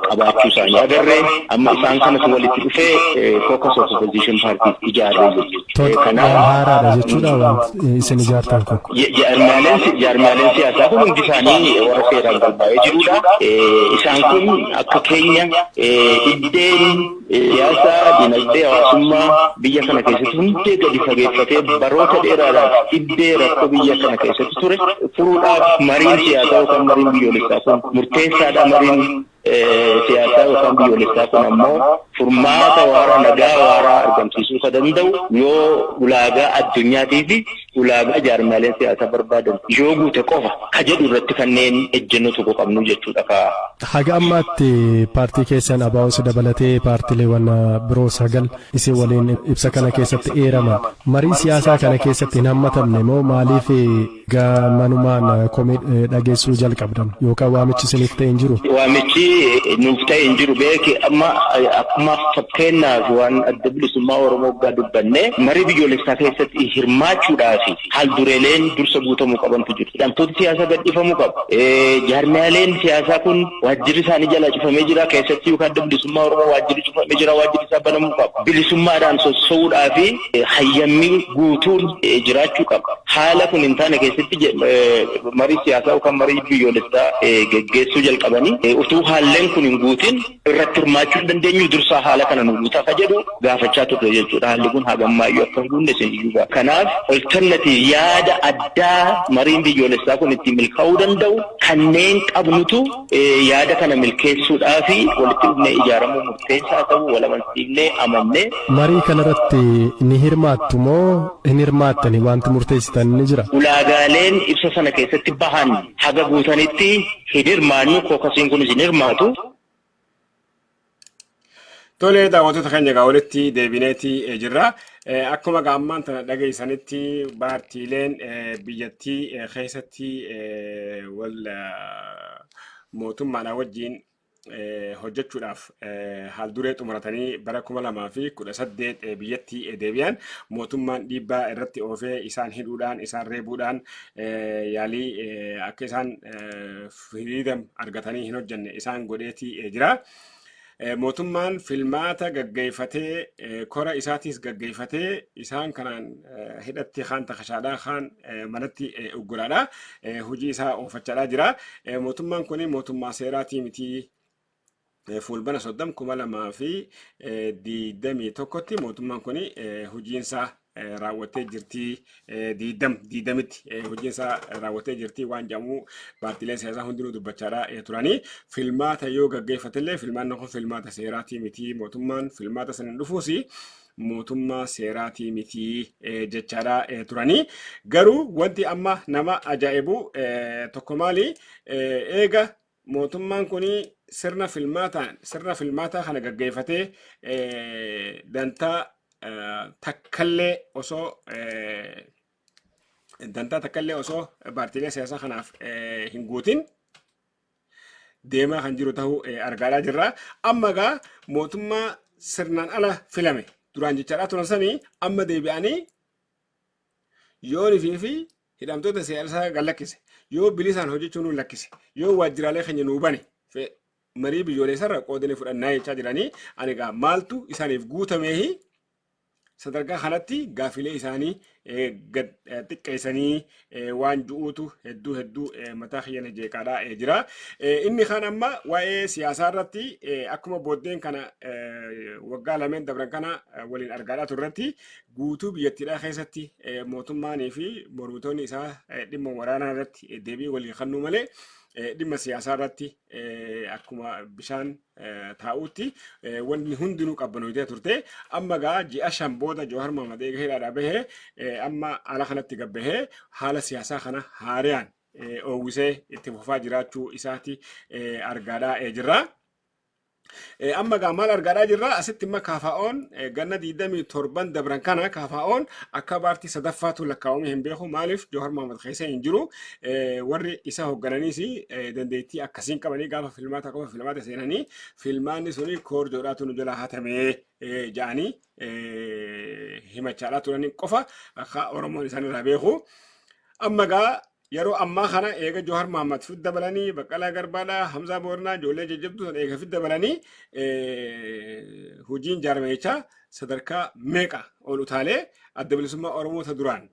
qabaachuu isaanii agarre. Amma isaan kanas walitti dhufee Caucus of Opposition Parties ijaarree jechuudha. Kanaaf haaraadha jechuudha wanti isin ijaartan kun. Jaarmaaleen siyaasaa kun hundi isaanii warra seeraan galmaa'ee jirudha. Isaan kun akka keenya iddeen siyaasaa, dinagdee, hawaasummaa biyya kana keessatti hundee gadi fageeffatee baroota dheeraadhaaf iddee rakkoo biyya kana keessatti ture furuudhaaf mariin siyaasaa yookaan mariin biyyoolessaa kun murteessaadha. Mariin siyaasaa yookaan biyyoolessaa kun ammoo furmaata waaraa, nagaa waaraa argamsiisuu kan danda'u yoo ulaagaa addunyaatii fi ulaagaa jaarmaaleen siyaasaa barbaadan yoo guute qofa ka jedhu irratti kanneen ejjennoo tokko qabnu jechuudha ka. Haga ammaatti paartii keessan ABOs dabalatee paartiileewwan biroo sagal isin waliin ibsa kana keessatti eeraman marii siyaasaa kana keessatti hin hammatamne moo maaliif gamanumaan komii dhageessuu jalqabdan, yookaan waamichi isiniif ta'e hin jiru? Waamichi nuuf ta'e hin jiru. Beeki, amma akkuma fakkeenyaaf waan Adda Bilisummaa Oromoo waggaa dubbanne, marii biyyoolessaa keessatti hirmaachuudhaaf haal dureeleen dursa guutamuu qabantu jiru. Hidhamtoota siyaasaa gadhiifamuu qabu. Jaarmiyaaleen siyaasaa kun waajjirri isaanii jalaa cufamee jira. Keessatti yookaan Adda Bilisummaa Oromoo waajjirri cufamee jira. Waajjirri isaa banamuu qaba. Bilisummaadhaan sossoo'uudhaa fi hayyamni guutuun jiraachuu qaba. Haala kun hin taane keessatti marii siyaasaa yookaan marii biyyoolessaa geggeessuu jalqabanii, utuu haalleen kun hin guutin irratti hirmaachuu hin dandeenyu, dursaa haala kana nu guutaa ka jedhu gaafachaa turre jechuudha. Haalli kun hagamaayyuu akka hin guunne isin iyyuu. Kanaaf alternative, yaada addaa mariin biyyoolessaa kun ittiin milkaa'uu danda'u kanneen qabnutu yaada kana milkeessuudhaa fi walitti dhufnee ijaaramuu murteessaa ta'uu wal amansiifnee amannee. Marii kanarratti ni hirmaattu moo hin hirmaattani, wanti murteessitan ni jira? Ulaagaaleen ibsa sana keessatti bahan haga guutanitti hin hirmaannu, caucusiin kunis hin hirmaatu. Tolee, daawwattoota keenya, egaa walitti deebineeti jirra. Akkuma ammaan tana dhageessanitti, paartiileen biyyattii keessatti wal mootummaadhaan wajjin hojjechuudhaaf haal duree xumuratanii bara 2018 biyyatti deebi'an, mootummaan dhiibbaa irratti oofee isaan hidhuudhaan, isaan reebuudhaan, yaalii akka isaan freedom argatanii hin hojjenne isaan godheeti jira. Mootummaan filmaata gaggeeffatee, kora isaatiis gaggeeffatee, isaan kanaan hidhatti kaan takashaadhaa, kaan manatti ugguraadha. Hojii isaa oofachaadhaa jira. Mootummaan kun mootummaa seeraatii miti. Fuulbana 30 2021tti mootummaan kun hojiinsaa raawwattee jirti, 20 20tti hojiinsaa raawwattee jirti waan jedhamu paartiileen siyaasaa hundinuu dubbachaadha turanii. Filmaata yoo gaggeeffatellee, filmaanni kun filmaata seeraatii miti, mootummaan filmaata sanin dhufuusi mootummaa seeraatii miti jechaadha turanii. Garuu wanti amma nama ajaa'ibu tokko maali? Eega mootummaan kun sirna filmaataan, sirna filmaataa kana gaggeeffatee, dantaa takkallee osoo paartiilee siyaasaa kanaaf hin guutin deemaa kan jiru ta'uu argaadhaa jirra. Amma egaa mootummaa sirnaan ala filame duraan jechaadhaa turan sanii amma deebi'anii yoonifii fi Hidhamtoota siyaasaa gad lakkise, yoo bilisaan hojjechuu nu lakkise, yoo waajjiraalee keenya nuu bane, marii biyyoolessarra qoodanii fudhannaa jechaa jiranii. Ani egaa maaltu isaaniif guutameehi sadarkaa kanatti gaafilee isaanii gad xiqqeessanii waan ju'uutu hedduu hedduu mataa kiyya jeeqaadhaa jira. Inni kaan amma waa'ee siyaasaa irratti akkuma booddeen kana waggaa lameen dabran kana waliin argaadhaa turretti, guutuu biyyattiidhaa keessatti mootummaanii fi mormitoonni isaa dhimma waraanaa irratti deebii walii kennuu malee dhimma siyaasaa irratti akkuma bishaan taa'uutti wanni hundinuu qabbanootee turte. Amma gaa ji'a 5 booda Jawahar Mohaammed eega hidhaadhaa bahee amma ala kanatti gabbahee haala siyaasaa kana haariyaan oowwisee itti fufaa jiraachuu isaati argaadhaa jirra. Amma gaa maal argaadhaa jirra? Asitti imma KFO'n ganna 27 dabran kana KFO'n akka paartii sadaffaatu lakkaa'amee hin beeku. Maaliif? Jawahar Mohaammed keessa hin jiru. Warri isa hooggananiis dandeettii akkasiin qabanii gaafa filmaata qofa filmaata seenanii filmaanni suni koorjoodhaatu nu jala hatamee ja'anii himachaadhaa turanii qofa akka Oromoon isaan irraa beeku. Amma gaa yeroo ammaa kana eega Jawahar Mohaammed fid dabalanii, Baqqalaa Garbaadhaa, Hamzaa Booranaa, ijoollee jajjabduu sana eega fid dabalanii, hojiin jaarmiyichaa sadarkaa meeqa ol utaalee Adda Bilisummaa Oromoo ta duraan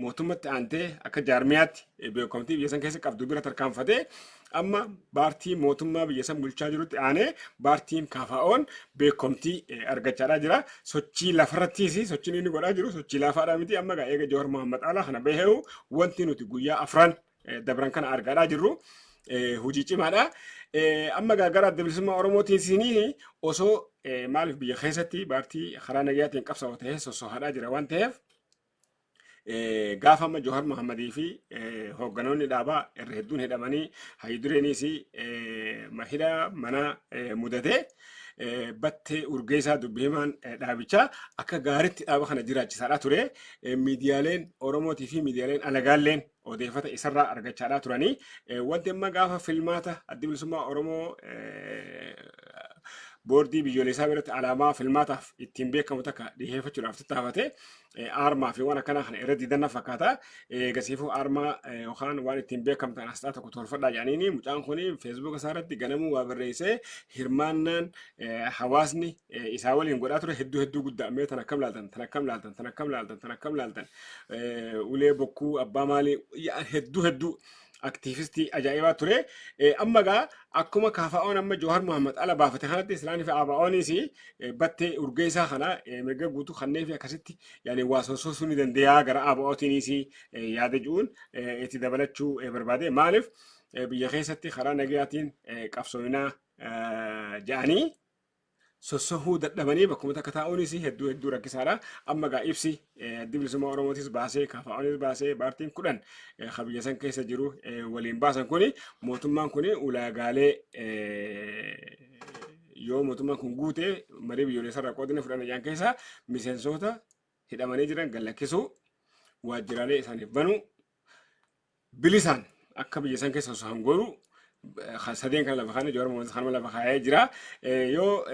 mootummatti aantee akka jaarmiyaatti beekamtii biyya san keessa qabdu bira tarkaanfatee, amma paartii mootummaa biyya san bulchaa jirutti aanee paartiin KFO'n beekamtii argachaadhaa jira. Sochii lafarrattis sochiin inni godhaa jiru sochii laafaadhaa miti. Amma egaa eega Jawahar Mohaammed Alaa kana baheeru wanti nuti guyyaa 4 dabran kana argaadhaa jirru hojii cimaadha. Amma egaa gara Adda Bilisummaa Oromootiin sinii osoo maaliif biyya keessatti paartii karaa nagayaatiin qabsaa'u ta'ee sossohaadhaa jira waan ta'eef, gaafa amma Jawahar Mohammadii fi hoogganoonni dhaabaa irra hedduun hidhamanii, hayyudureenis hidha mana mudatee, Battee Urgeessaa dubbi himaan dhaabichaa akka gaariitti dhaaba kana jiraachisaadhaa ture. Miidiyaaleen Oromootii fi miidiyaaleen alagaalleen odeeffata isarraa argachaadhaa turanii. Wanti amma gaafa filmaata Addi Bilisummaa Oromoo boordii biyyoolessaa biratti alaamaa filmaataaf ittiin beekamu takka dhiyeeffachuudhaaf tattaafate aarmaa fi waan akkanaa kana irra didanna fakkaata. Gasiifuu aarmaa yookaan waan ittiin beekamtan asxaa tokko tolfadhaa jedhaniini, mucaan kun feesbuuka isaa irratti ganamuu waa barreessee, hirmaannaan hawaasni isaa waliin godhaa ture hedduu hedduu guddaa. Mee tan akkam laaltan, tan akkam laaltan, tan akkam laaltan, tan akkam laaltan, ulee bokkuu abbaa maalii, hedduu hedduu aktiivistii ajaa'ibaa ture. Amma gaa akkuma KFO'n amma Jawahar Mohaammed ala baafate kanatti Islaanii fi ABO'nis Battee Urgeessaa kana mirga guutuu kannee fi akkasitti yaani waa sossoosuu ni danda'a gara ABO'tiinis yaada ji'uun itti dabalachuu barbaade. Maaliif? Biyya keessatti karaa nagayaatiin qabsoominaa ja'anii sossohuu dadhabanii bakkuma takka taa'uunis hedduu hedduu rakkisaadha. Amma gaa ibsi Addi Bilisummaa Oromootis baasee, KFO'nis baasee, paartiin 10 kan biyya san keessa jiru waliin baasan kuni, mootummaan kuni ulaagaalee yoo mootummaan kun guute marii biyyoolessarraa qoodni fudhanna jedhan keessaa miseensota hidhamanii jiran gad lakkisuu, waajjiraalee isaaniif banuu, bilisaan akka biyya san keessa osoo godhu sadeen kana lafa kaane. Jawar Mohaammed kanuma lafa kaayee jira. Yoo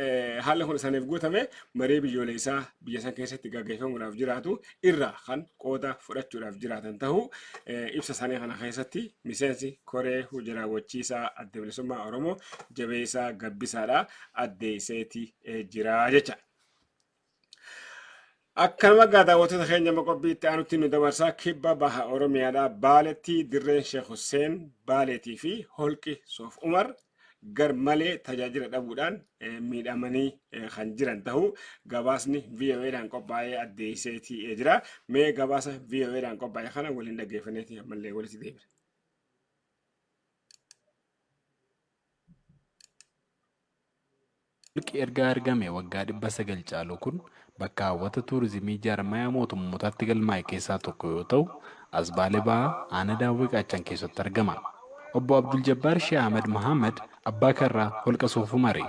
haalli kun isaaniif guutame marii biyyoolessaa biyya san keessatti gaggeeffamuudhaaf jiraatu irraa kan qooda fudhachuudhaaf jiraatan ta'uu ibsa isaanii kana keessatti miseensi koree hojii raawwachiisaa Adda Bilisummaa Oromoo Jabeessaa Gabbisaadha addeesseeti jira jecha. Akkanuma egaa daawwattoota keenya, amma qophii itti aanutti nu dabarsaa. Kibba baha Oromiyaadhaa Baaletti dirreen Sheekh Hussein Baaleetii fi holqi Soof Umar gar malee tajaajila dhabuudhaan miidhamanii kan jiran ta'uu gabaasni VOAdhaan qophaa'ee addeesseetii jira. Mee gabaasa VOAdhaan qophaa'e kana waliin dhaggeeffanneeti ammallee walitti deebina. Holqi erga argame waggaa 900 caalu kun bakka hawwata tuurizimii jaarmayaa mootummootaatti galmaa'e keessaa tokko yoo ta'u, as Baalee Bahaa aanaa Daawwee Qaachan keessatti argama. Obbo Abdul Jabbaar Shee Ahmed Mohaammed abbaa karraa holqa Soof Umari.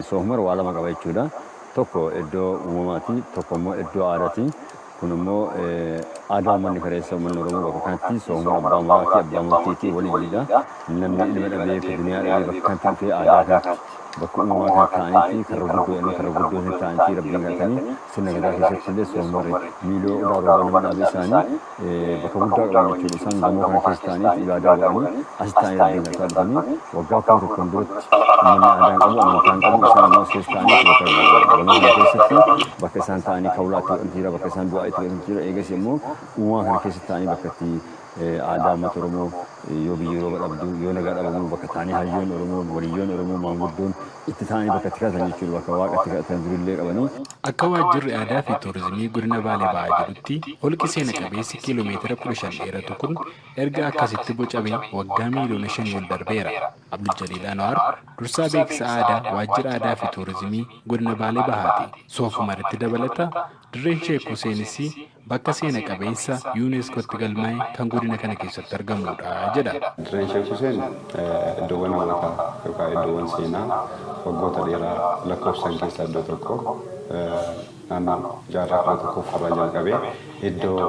Soof Umar waa lama qaba jechuudha. Tokko iddoo uumamaati, tokko immoo iddoo aadaati. Kun immoo aadaa uummanni kaleessa uummanni Oromoo bakka kanatti Soof Umar abbaa muraatii, abbaa murtiitii waliinidha. Namni ilma dhabee, duniyaa dhabee bakka kanatti dhufee aadaa kanatti Bakka uumamaa kana ta'aniiti karra guddoo inni karra guddoo inni ta'aniiti rabbiin kadhatanii sirna gadaa keessatti illee Soofumar miiloo odaa roobaa nama dhaabee isaanii bakka guddaa qaban jechuudha. Isaan gamoo kana keessa ta'aniiti ibaadaa godhanii as ta'anii rabbiin kadhataa dhufanii waggaa 1000 duratti uummanni aadaa hin qabu, amantaa hin qabu, isaan ammoo as keessa ta'aniiti bakka gamoo kana keessatti bakka isaan ta'anii kawlaa itti godhantu jira, bakka isaan du'aa itti godhantu jira. Eegas immoo uumamaa kana keessa ta'anii bakka itti aadaa uummata Oromoo yoo biyyi rooba dhabdu, yoo nagaa dhabamu bakka ta'anii hayyoon Oromoo, waliyyoon Oromoo, maanguddoon itti ta'anii bakka itti kadhatan jechuudha. Bakka waaqa itti kadhatan durillee qabanii. Akka waajjirri aadaa fi tuurizimii godina Baalee Bahaa jedhutti, holqi seena qabeessi kiiloomeetira 15 dheeratu kun erga akkasitti bocamee waggaa miiliyoona 5 ol darbeera. Abdul Jaliil Anwaar dursaa beeksisa aadaa waajjira aadaa fi tuurizimii godina Baalee Bahaati. Soofumaritti dabalata dirreen Sheek Huseenis bakka seena qabeessa UNESCOtti galmaa'e kan godina kana keessatti argamudha jedha. Dirreen Sheek Huseen iddoowwan hawwataa yookaan iddoowwan seenaa waggoota dheeraa lakkoofsan keessaa iddoo tokko, naannoo jaarraa 11ffaarraa jalqabee iddoo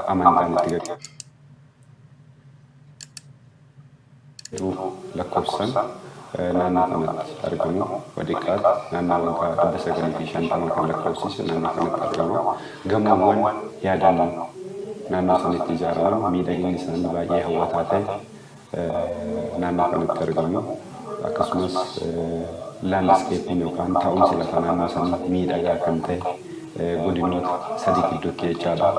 amantaan itti gaggeeffamu lakkoofsan naannoo kanatti argamu. Wadiqqaatti naannoo waggaa 950 kan lakkoofsise naannoo kanatti argama. Gamoowwan yaadannoo naannoo sanitti ijaaraman miidhaginni isaanii baay'ee hawwataa ta'e naannoo kanatti argamu. Akkasumas landscapeiin yookaan taa'umsi lafa naannoo sanii miidhagaa kan ta'e godinoota sadi gidduutti jechaadha.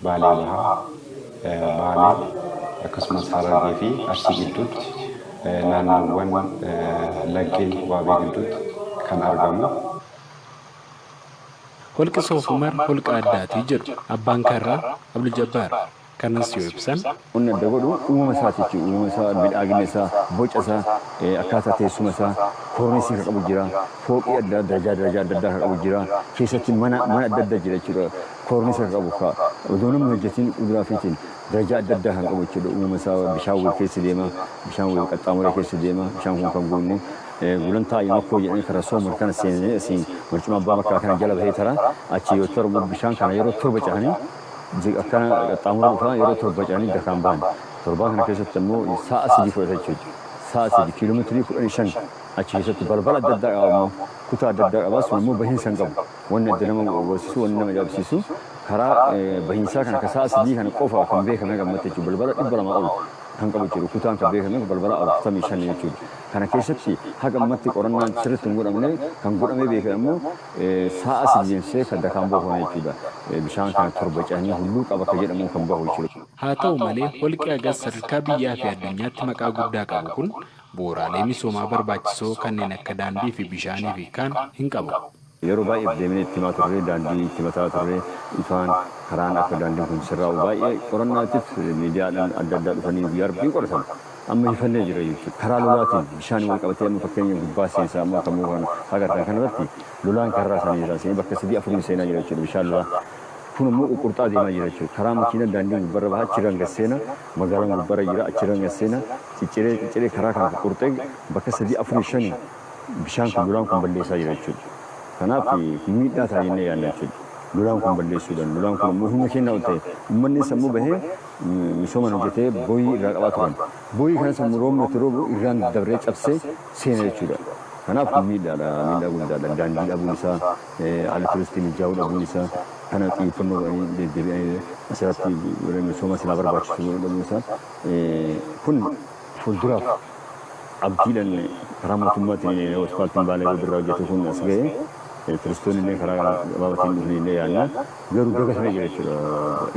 Baalee Bahaa, Baalee, akkasumas Harargee fi Arsii gidduutti naannoowwan laggeen Waabee gidduutti kan argamu. Holqi Soofumar holqa addaatii jedhu abbaan karraa Abdul Jabbaar. Kanas yoo ibsan. Wanni adda godhu uumama isaati jechuudha. Uumama isaa, miidhagina isaa, boca isaa, akkaataa teessuma isaa, koornisii kan qabu jira. Fooqii adda darajaa darajaa adda addaa kan qabu jira. Keessatti mana mana adda addaa jira jechuudha. Koornisii kan qabu ka odoo namni hojjetiin kuduraa fiitiin darajaa adda addaa kan qabu jechuudha. Uumama isaa bishaan wal keessa deema, bishaan wal qaxxaamuree keessa deema, bishaan kun kan guunne. Gulantaa Yamakkoo jedhanii karaa Soomar kana seenanii asiin barcuma abbaa makkaa kana jala bahee tara achi yoo torba bishaan kana yeroo torba cehanii akkana qaxxaamura dhufaa yeroo torba cehanii dakaan bahan. Torbaan kana keessatti immoo sa'a 3 fudhata jechuudha. Sa'a 3 kiiloomeetirii 15 achi keessatti balbala adda addaa qaba, immoo kutaa adda addaa qaba, sun immoo bahiinsa hin qabu. Wanni adda nama gorsiisu, wanni nama ajaa'ibsiisu karaa bahiinsaa kana ka sa'a 3 kana qofa kan beekame gammatti jechuudha. Balbala 200 ol kan qabu jechuudha. Kutaan kan beekame balbala 45 jechuudha. Kana keessatti haga ammatti qorannaan sirriitti hin godhamne, kan godhamee beekame immoo sa'a 3 deemsisee kan dakaan bahu kana jechuudha. Bishaan kana torba cehanii hulluuqa bakka jedhamu kan bahu jechuudha. Haa ta'u malee holqi hagas sadarkaa biyyaa fi addunyaatti maqaa guddaa qabu kun bu'uuraalee misoomaa barbaachisoo kanneen akka daandii fi bishaanii fi kaan hin qabu. Yeroo baay'eef deemnee itti himaa turre, daandii itti mataa turre, ifaan karaan akka daandiin kun sirraa'u baay'ee qorannaatiif miidiyaadhaan adda addaa dhufanii guyyaa rabbiin qoratan. Amma hifannee jira jechuudha. Karaa lolaatiin bishaan wal qabatee amma fakkeenya gubbaa seensaa amma kan muka kana agartan kanarratti lolaan karraa isaanii jira. Seenee bakka sadii afuriin seenaa jira jechuudha bishaan lolaa. Kun immoo ququrxaa deemaa jira jechuudha. Karaa makiinaan daandiin gubbarra baha achirraan gad seena, magaalaan gubbarra jira achirraan gad seena, cicciree cicciree karaa kana ququrxee bakka sadii afurii shanii bishaan kun lolaan kun balleessaa jira jechuudha. Kanaaf miidhaa ta'a jennee yaadna jechuudha. Lolaan kun balleessuudhaan lolaan kun immoo humna keenyaa ol ta'e uummannis ammoo bahee misooman hojjetee booyii irraa qabaa turan. Booyii kanas immoo roobni itti roobu irraan dabree cabsee seena jechuudha. Kanaaf kun miidhaadha, miidhaa guddaadha. Daandii dhabuun isaa, haala turistii mijaa'uu dhabuun isaa kana xiyyeeffannoo godhanii deddeebi'anii asirratti misooma silaa barbaachisu godhuu dhabuun isaa kun fuulduraaf abdiidhaan karaa mootummaatiin aspaaltiin Baalee Roobirraa hojjetu kun as ga'e turistoonni illee karaa gabaabaatiin dhufanii illee yaadna. Garuu dagatamee jira jechuudha.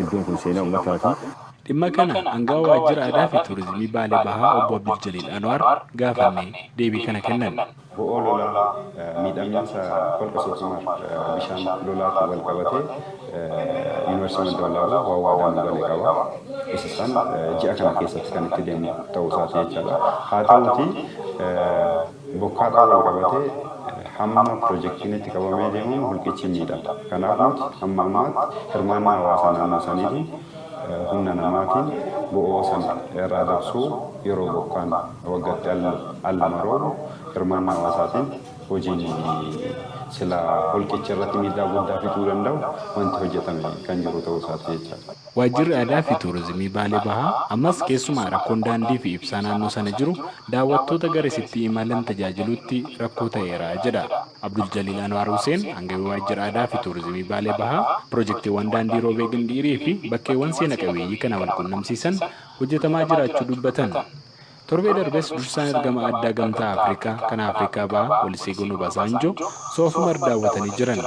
Iddoon kun seenaa uummataati. Dhimma kana aangawa waajjira aadaa fi tuurizimii Baalee Bahaa obbo Abdul Jaliil Anwaar gaafannee deebii kana kennan. Bo'oo lolaa miidhamiinsa holqa Soofumar bishaan lolaatiin wal qabatee Yuunivarsiitiin Madda Walaabuu waan waadaa nu gale qaba. Isa san ji'a kana keessatti kan itti deemu ta'uu isaati jechaadha. Haa ta'uuti bokkaadhaan wal qabatee hamma piroojeektiin itti qabamee deemamu holqichi miidhama. Kanaaf nuti hamma ammaatti hirmaannaa hawaasaa naannoo saniitiin humna namaatiin bo'oo sana irraa dabsuu yeroo bokkaan waggaatti al lama roobu hirmaannaa hawaasaatiin Hojiin sila holqicha irratti miidhaa guddaa fiduu danda'u wanti hojjetame kan jiru ta'uu isaati jechaadha. Waajjirri Aadaa fi Tuurizimii Baalee Bahaa ammas keessumaa rakkoon daandii fi ibsaa naannoo sana jiru daawwattoota garasitti imalan tajaajiluutti rakkoo ta'eera jedha. Abdul Jaliil Anwaar Huseen, hangawii Waajjira Aadaa fi Tuurizimii Baalee Bahaa, pirojektiiwwan daandii Roobee Gindhiirii fi bakkeewwan seena qabeeyyii kana wal qunnamsiisan hojjetamaa jiraachuu dubbatan. Torbee darbes dursaan ergama addaa Gamtaa Afrikaa kan Afrikaa Bahaa Olusegun Obasanjo Soof Umar daawwatanii jiran.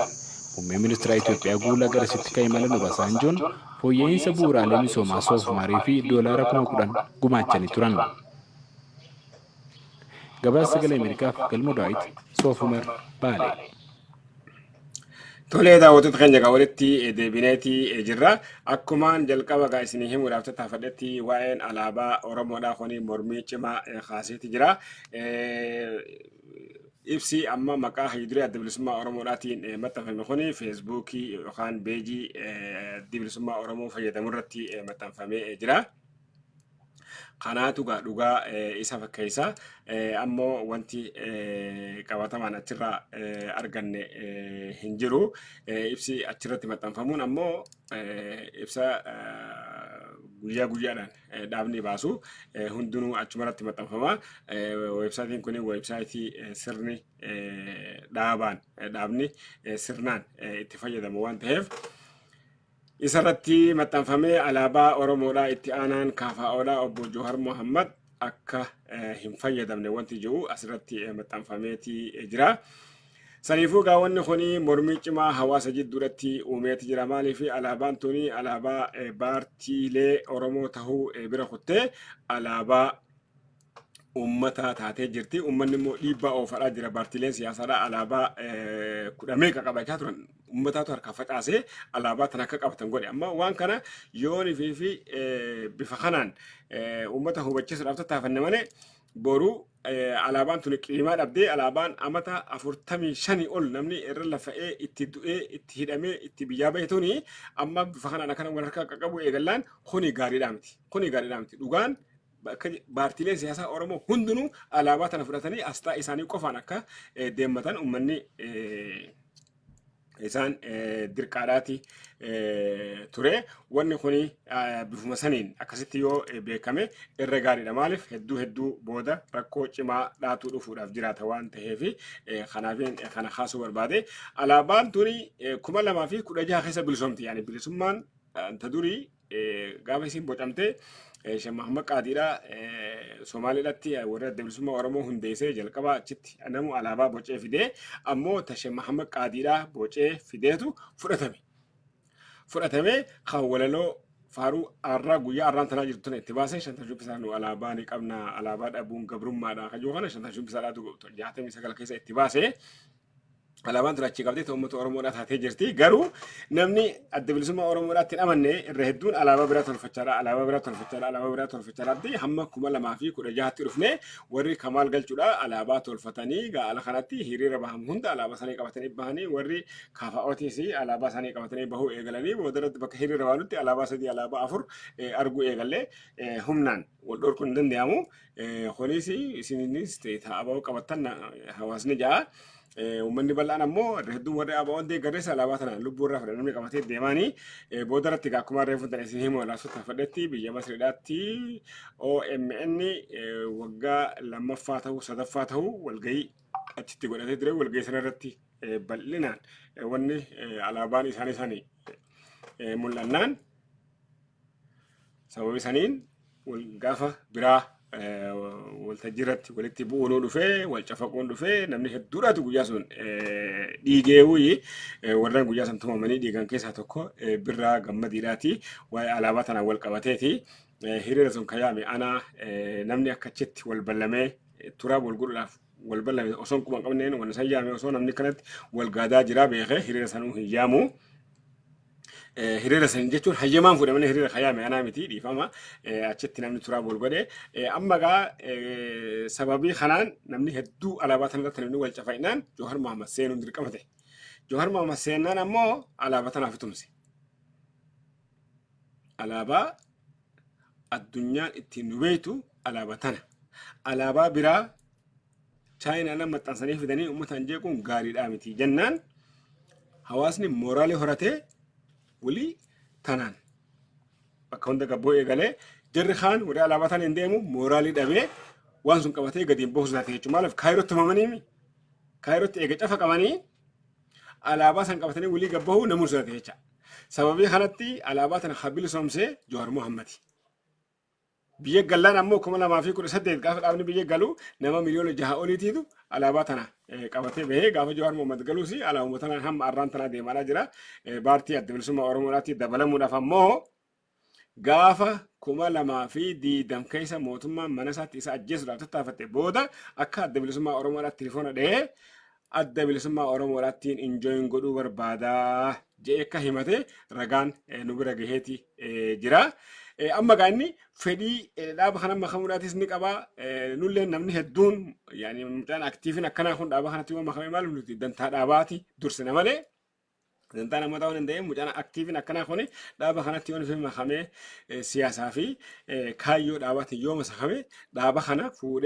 Muummee ministeera Itoophiyaa guula garasitti kan imalan Obasanjoon fooyya'insa bu'uuraalee misoomaa Soof Umarii fi doolaara 10,000 gumaachanii turan. Gabaasa Sagalee Ameerikaaf Galmoo Daawit, Soof Umar, Baalee. Tolee, daawwattoota keenya, egaa walitti deebineeti jirra. Akkumaan jalqaba egaa isinii himuudhaaf tattaafadhetti, waa'een alaabaa Oromoodhaa kuni mormii cimaa kaaseeti jira. Ibsi amma maqaa hayyuduree Adda Bilisummaa Oromoodhaatiin maxxanfame kuni Feesbuukii yookaan beejii Adda Bilisummaa Oromoo fayyadamu irratti maxxanfamee jira. Kanaatu gaa dhugaa isa fakkeessa. Ammoo wanti qabatamaan achirraa arganne hin jiru. Ibsi achirratti maxxanfamuun ammoo ibsa guyyaa guyyaadhaan dhaabni baasu hundinuu achumarratti maxxanfama. Weebsaayitiin kun weebsaayitii sirni dhaabaan dhaabni sirnaan itti fayyadamu waan ta'eef, isarratti maxxanfamee alaabaa Oromoodhaa itti aanaan KFOdhaa obbo Johar Mohammad akka hin fayyadamne wanti jiru asirratti maxxanfameeti jira. Saniifuu gaa wanni kuni mormii cimaa hawaasa jidduudhatti uumeeti jira. Maaliif? Alaabaan tuni alaabaa paartiilee Oromoo tahuu bira kuttee alaabaa uummata taatee jirti. Uummanni immoo dhiibbaa oofaadhaa jira. Paartiileen siyaasaadhaa alaabaa kudha meeqa qabachaa turan. Uummataatu harkaa facaasee alaabaa tana akka qabatan godhe. Amma waan kana yoonii fi bifa kanaan uummata hubachiisuudhaaf tattaafanne malee, boru alaabaan tuni qiimaa dhabdee, alaabaan amata 45 ol namni irra lafa'ee, itti du'ee, itti hidhamee, itti biyyaa bahe tuni amma bifa kanaan akkana wal harkaa qaqqabu eegallaan kuni gaariidhaa miti. Kuni gaariidhaa miti. Dhugaan bakka paartiileen siyaasaa Oromoo hundinuu alaabaa tana fudhatanii asxaa isaanii qofaan akka deemmatan uummanni isaan dirqaadhaati ture. Wanni kuni bifuma saniin akkasitti yoo beekame irra gaariidha. Maaliif? Hedduu hedduu booda rakkoo cimaa dhaatuu dhufuudhaaf jiraata waan ta'eef, kanaaf kana kaasuu barbaade. Alaabaan tuni 2016 keessa bilisoomti. Yaani bilisummaan ta durii gaafa isin bocamte Sheekh Muhammad Qaadiidha Somaaliidhaatti warra Adda Bilisummaa Oromoo hundeessee jalqaba achitti namu alaabaa bocee fidee, ammoo ta Sheekh Muhammad Qaadiidha bocee fideetu fudhatame. Fudhatamee kan walaloo faaruu arraa guyyaa arraan tanaa jirtu tana itti baasee, "Shantam shubbisaa nu alaabaa ni qabna, alaabaa dhabuun gabrummaadha" kan jiru kana shantam shubbisaadhaatu 69 keessa itti baasee, alaabaan tun achii qabdee uummata Oromoodhaa taatee jirti. Garuu namni Adda Bilisummaa Oromoodhaatti hin amanne irra hedduun alaabaa biraa tolfachaadha, alaabaa biraa tolfachaadha, alaabaa biraa tolfachaadhaatti hamma 2016tti dhufne. Warri Kamaal galchuudha alaabaa tolfatanii ala kanatti hiriira bahan hunda alaabaa isaanii qabatanii bahanii, warri KFO'tis alaabaa isaanii qabatanii bahuu eegalanii, boodarratti bakka hiriira baanutti alaabaa sadii, alaabaa afur arguu eegalle. Humnaan wal dhorkuun hin danda'amu. Kunis isinis ta'abaa qabattan hawaasni ja'a. Uummanni bal'aan ammoo hedduun warri ABO'n deeggarreessa alaabaa tana lubbuu irraa fedhan namni qabatee deemaanii, booda irratti egaa akkuma reefu tana isin himu laasota fedhetti biyya Masriidhaatti OMN waggaa lammaffaa ta'uu sadaffaa ta'uu walgahii achitti godhatee ture. Walgahii sana irratti bal'inaan wanni alaabaan isaanii isaanii mul'annaan, sababi saniin gaafa biraa waltajjii irratti walitti bu'uun dhufee, wal cafaquun dhufee, namni hedduudhaatu guyyaa sun dhiigee wuyi. Warreen guyyaa san tumamanii dhiigan keessaa tokko Birraa Gammadiidhaati. Waa'ee alaabaa tanaan wal qabateeti. Hiriira sun kan yaame ana. Namni akka achitti wal ballamee turaa wal godhuudhaaf wal ballame osoo hin quba hin qabneen wanna san yaame. Osoo namni kanatti wal gaadaa jiraa beekee hiriira sanuu hin yaamu. Hiriira san jechuun hayyamaan fuudhamanii hiriira kayaame anaa miti, dhiifama. Achitti namni turaa wal godhe. Amma gaa sababii kanaan namni hedduu alaabaa tana irratti namni wal cafainaan Joohar Mohaammed seenuun dirqama ta'e. Joohar Mohaammed seennaan ammoo alaabaa tanaaf tumse. Alaabaa addunyaan ittiin nu beektu alaabaa tana. Alaabaa biraa Chaayinaadhaan maxxansanii fidanii uummataan jeequun gaariidhaa miti jennaan, hawaasni mooraalii horatee walii tanaan bakka hunda gabboo eegalee, jarri kaan warri alaabaa tana hin deemu mooraalii dhabee waan sun qabatee gadi hin bahu sodaate jechuudha. Maaliif? Kaayirootti tumamanii, Kaayirootti eega cafa qabanii, alaabaa san qabatanii walii gabbahuu namuu sodaate jecha. Sababii kanatti alaabaa tana kan bilisoomsee Jawaar Mohammadi. Biyya gallaan ammoo 2018 gaafa dhaabni biyya galu nama miliyoona 6 oliitiitu alaabaa tana qabatee bahee, gaafa Jawaar Mohammad galuus alaabuma tanaan hamma arraan tanaa deemaa jira. Paartii Adda Bilisummaa Oromoodhaatti dabalamuudhaaf ammoo gaafa 2020 keessa mootummaan mana isaatti isa ajjeesuudhaaf tattaafatte booda akka Adda Bilisummaa Oromoodhaatti telefoona dhahee, Adda Bilisummaa Oromoodhaattiin enjoin godhuu barbaadaa jedhee akka himate ragaan nu bira gaheeti jira. Amma gaa inni fedhii dhaaba kana makamuudhaatis ni qaba. Nullee namni hedduun, yaani mucaan activeiin akkanaa kun dhaaba kanatti yoo makame, maal nuti dantaa dhaabaati dursina malee dantaa namoota waan hin ta'eef, mucaan activeiin akkanaa kun dhaaba kanatti yoo nufi makamee, siyaasaa fi kaayyoo dhaabaatiin yoo masakame, dhaaba kana fuudhee